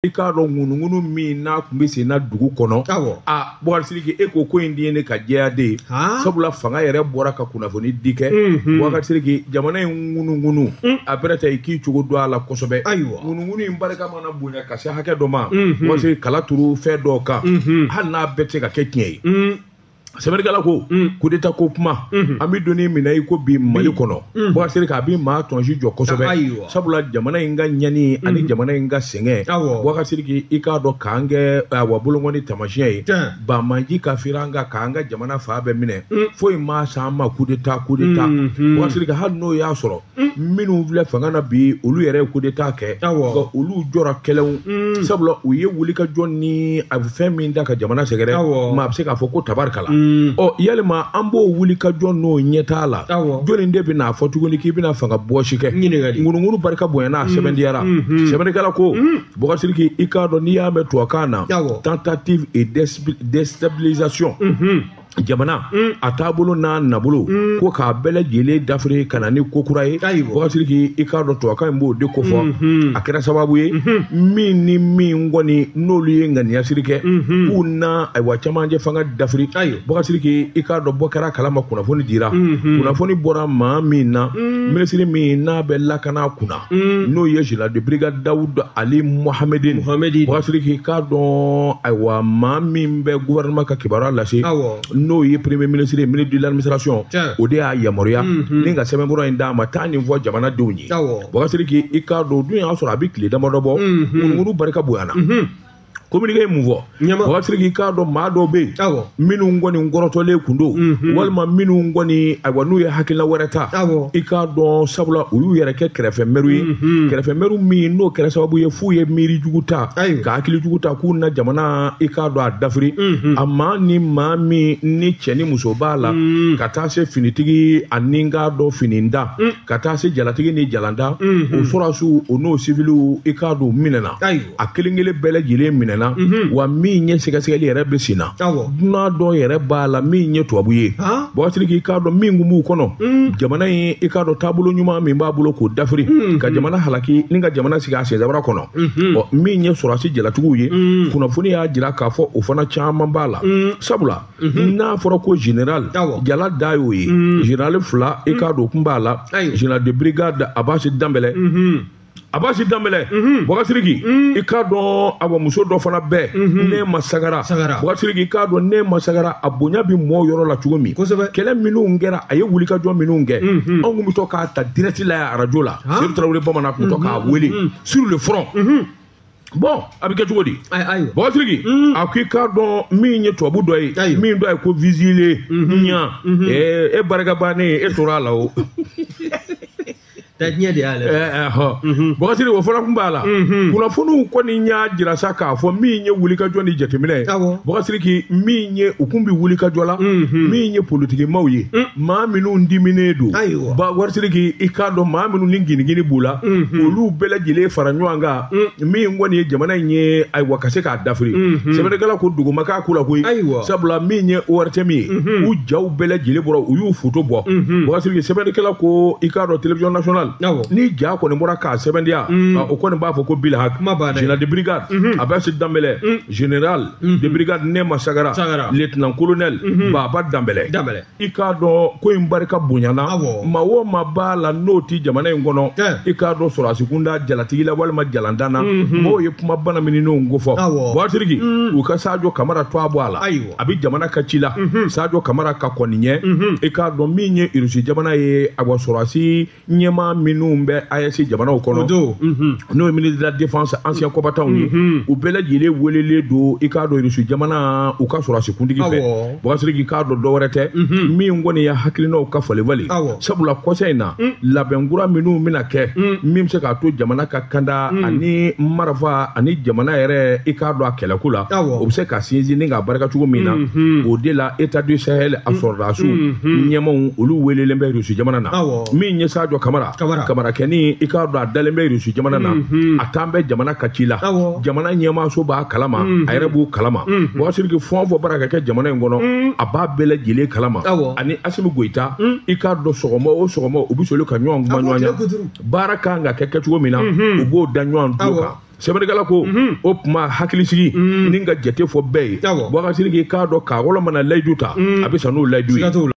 I k'a dɔn ŋunuŋunu min n'a tun bɛ sen na dugu kɔnɔ, a Bubakari Sidiki, e ko ko in di ne ka jɛya de ye, sabula fanga yɛrɛ bɔra ka kunnafoni di kɛ. Bubakari Sidiki, jamana in ŋunuŋunu a bɛrɛ ta i k'i cogo dɔn a la kosɛbɛ. Ŋunuŋunu in barika mana bonya ka se hakɛ dɔ ma, Bubakari Sidiki, kala turu fɛn dɔw kan, hali n'a bɛɛ tɛ se ka kɛ tiɲɛ ye. Sɛbɛnnikɛla ko coup d'état ko kuma, an bɛ don min na i ko bi Mali kɔnɔ, Bubakari Sidiki, a bɛ maa tɔnsi jɔ kosɛbɛ, sabula jamana in ka ɲani ani jamana in ka sɛgɛn. Bubakari Sidiki, i k'a dɔn k'an kɛ awa bolonkɔni taamasiyɛn ye, banbaanci ka fira an kan k'an ka jamana fan bɛɛ minɛ, foyi ma s'an ma coup d'état, coup d'état. Bubakari Sidiki, hali n'o y'a sɔrɔ minnu filɛ fanga na bi, olu yɛrɛ ye coup d'état kɛ, nka olu jɔra kɛlɛw, sabula u ye wulikajɔ ni a fɛn min da ka jamana sɛgɛrɛ, maa bɛ se k'a fɔ ko tabarikala. Ɔ yalima an b'o wulikajɔ n'o ɲɛtaa la, jɔnni de bɛna fɔ tuguni k'i bɛna fanga bɔsi kɛ? Ŋunuŋunu barika bonyana, a sɛbɛntiyara. Sɛbɛnnikɛla ko, Bubakari Sidiki, i k'a dɔn n'i y'a mɛn tubabukan na tentative et déstabilisation, jamana a taabolo n'a nabolo ko k'a bɛɛ lajɛlen dafiri ka na ni ko kura ye. Bubakari Sidiki, i k'a dɔn tubabukan in b'o de kofɔ. A kɛra sababu ye min ni min kɔni n'olu ye ŋaniyasiri kɛ k'u na ayiwa camancɛ fanga dafiri. Bubakari Sidiki, i k'a dɔn bɔ kɛra kalama, kunnafoni dira, kunnafoni bɔra maa min na, minisiri min n'a bɛ lakana kunna, n'o ye général de brigade Dawud Ali Mohamedine. Bubakari Sidiki, i k'a dɔn ayiwa maa min bɛ gouvernement ka kibaruya lase, n'o ye premier ministre, ministre de l'administration, o de y'a yamaruya ni ka sɛbɛnfura in d'a ma, taa nin fɔ jamanadenw ye. Bubakari Sidiki, i k'a dɔn o dun y'a sɔrɔ a bɛ tile damadɔ bɔ, ŋunuŋunu barika bonyana. Communiqué ye mun fɔ? Bubakari Sidiki, i k'a dɔn maa dɔw bɛ yen minnu kɔni kɔrɔtɔlen kun don, walima minnu kɔni ayiwa n'u ye hakilina wɛrɛ ta, i k'a dɔn sabula u y'u yɛrɛ kɛ kɛrɛfɛmɛriw ye, kɛrɛfɛmɛriw min n'o kɛra sababu ye f'u ye miiri jugu ta ka hakili jugu ta k'u na jamana, i k'a dɔn a dafiri. A maa ni maa min ni cɛ ni muso b'a la, ka taa se finitigi ani n k'a dɔn finintan, ka taa se jalatigi ni jalantan, o sɔrɔdasiw o n'o siviliw, i k'a dɔn minɛna, a kelen kelen bɛɛ lajɛlen minɛna. Wa min ye sɛgɛsɛgɛli yɛrɛ bɛ sen na, dunan dɔ yɛrɛ b'a la min ye tubabu ye. Bubakari Sidiki, i k'a dɔn min kun b'u kɔnɔ, jamana in, i k'a dɔn taabolo ɲuman min b'a bolo k'o dafiri ka jamana halaki ni ka jamana sigi a sensabara kɔnɔ. Ɔ min ye sɔrɔdasi jalatigiw ye, kunnafoni y'a jira k'a fɔ o fana caman b'a la, sabula n'a fɔra ko général jala da y'o ye, général fila, i k'a dɔn o kun b'a la, général de brigade Abasi Danbɛlɛ, Abasi Danbɛlɛ. Bubakari Sidiki, i k'a dɔn awa muso dɔ fana bɛɛ, Nɛma Sagara. Bubakari Sidiki, i k'a dɔn Nɛma Sagara a bonya bɛ mɔɔw yɔrɔ la cogo min, kɛlɛ minnu kɛra, a ye wulikajɔ minnu kɛ, anw kun bɛ to k'a ta direct la yan arajo la, Seydou Tarawele bamanan kun bɛ to k'a wele sur le front. Bon, a bɛ kɛ cogo di? Bubakari Sidiki, a ko i k'a dɔn min ye tubabu dɔ ye, min dɔ ye ko visile ɲa, e barika bannen, e tora a la o. Diɲɛ de y'ale. Bubakari Sidiki, o fana kun b'a la. Kunnafoniw kɔni y'a jira sa k'a fɔ min ye wulikajɔ ni jateminɛ ye. Bubakari Sidiki, min ye u kun bɛ wulikajɔ la, min ye politikimaw ye, maa minnu diminen don. Bubakari Sidiki, i k'a dɔn maa minnu ni ginigini b'u la, olu bɛɛ lajɛlen fara ɲɔgɔn kan, min kɔni ye jamana in ye, ayiwa ka se k'a dafiri. Sɛbɛnnikɛla ko duguma k'a ko la koyi. Sabula min ye ORTM ye, u jaw bɛɛ lajɛlen bɔra, u y'u foto bɔ. Bubakari Sidiki, sɛbɛnnikɛla ko i k'a dɔn télévision nationale, ni ja kɔni bɔra k'a sɛbɛntiya, o kɔni b'a fɔ ko bilahak, général de brigade Abasi Danbɛlɛ, général de brigade Nɛma Sagara, lieutenant colonel Baba Danbɛlɛ. I k'a dɔn ko in barika bonyana, maa o maa b'a la n'o ti jamana in kɔnɔ, i k'a dɔn sɔrɔdasi kunda jalatigi la walima jalantan na, mɔgɔw ye kuma bana minnu ko fɔ. Bubakari Sidiki, u ka Sadio Kamara to a bɔ a la, a bɛ jamana ka ci la. Sadio Kamara ka kɔni ɲɛ, i k'a dɔn min ye Irisi jamana ye, awa sɔrɔdasi ɲɛmaa minnu bɛ AES jamanaw kɔnɔ, n'o ye ministre de la défense ancien combattant ye, u bɛɛ lajɛlen welelen don, i k'a dɔn Irisi jamana u ka sɔrɔdasi kuntigi fɛ. Bubakari Sidiki, k'a dɔn dɔwɛrɛ tɛ, min kɔni ye hakilinaw ka falen-falen, sabula kɔsa in na labɛn kura minnu bɛna kɛ min bɛ se k'a to jamana ka kanda ani marifa ani jamana yɛrɛ, i k'a dɔn a kɛlɛko la, o bɛ se ka sinsin ni k'a barika cogo min na, o de la État du Sahel a sɔrɔdasiw ɲɛmaaw olu welelen bɛ Irisi jamana na. Min ye Sadio Kamara, Kamarakɛni i k'a dɔn a dalen bɛ Rusi jamana na, a t'an bɛ jamana ka ci la, jamana ɲɛmaaso b'a kalama, a yɛrɛ b'u kalama. Boubacar Sidiki fɛn o fɛn baara ka kɛ jamana in kɔnɔ, a b'a bɛɛ lajɛlen kalama. Ani Assimi Goïta, i k'a dɔn sɔgɔma o sɔgɔma u bɛ soli ka ɲɔgɔn kuma ɲɔgɔn ɲɛ, baara kan ka kɛ kɛcogo min na, u b'o da ɲɔgɔn tulo kan. Sɛbɛnnikɛla ko o tuma hakilisigi ni ka jate fɔ bɛɛ ye. Boubacar Sidiki k'a dɔn k'a mana layidu ta, a bɛ sa n'o layidu ye.